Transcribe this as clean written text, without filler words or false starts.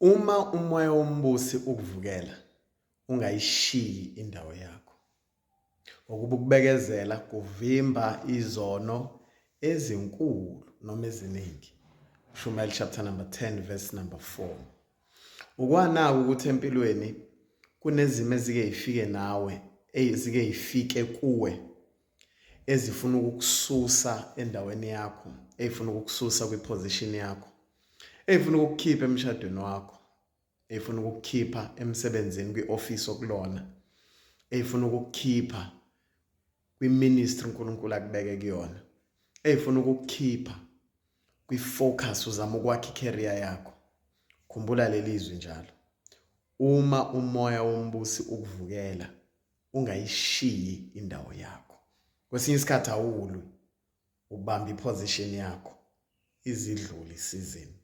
Uma umoya wombusi ukuvukela, ungayishiyi indawo yakho. Ngokuba ukubekezela kuvimba izono ezinkulu noma eziningi. Shumayeli chapter number 10 verse number 4. Ukwanaka ukuthi empilweni kunezimo ezike yifike nawe, ezike yifike kuwe ezifuna ukukususa endaweni yakho, ezifuna ukukususa kwiposition yakho, ezifuna ukukukhipha emshadweni wakho, ezifuna ukukukhipha emsebenzini kwi-office okulona, ezifuna ukukukhipha kwi-ministry uNkulunkulu akubeke kuyona, ezifuna ukukukhipha kwi-focus uzama ukwakha i-career yakho. Khumbula leli zwi njalo. Uma umoya wombusi ukuvukela, ungayishiyi indawo yakho. Kwesinye isikhathi awulwi, ubamba iposition yakho izidlule isizini.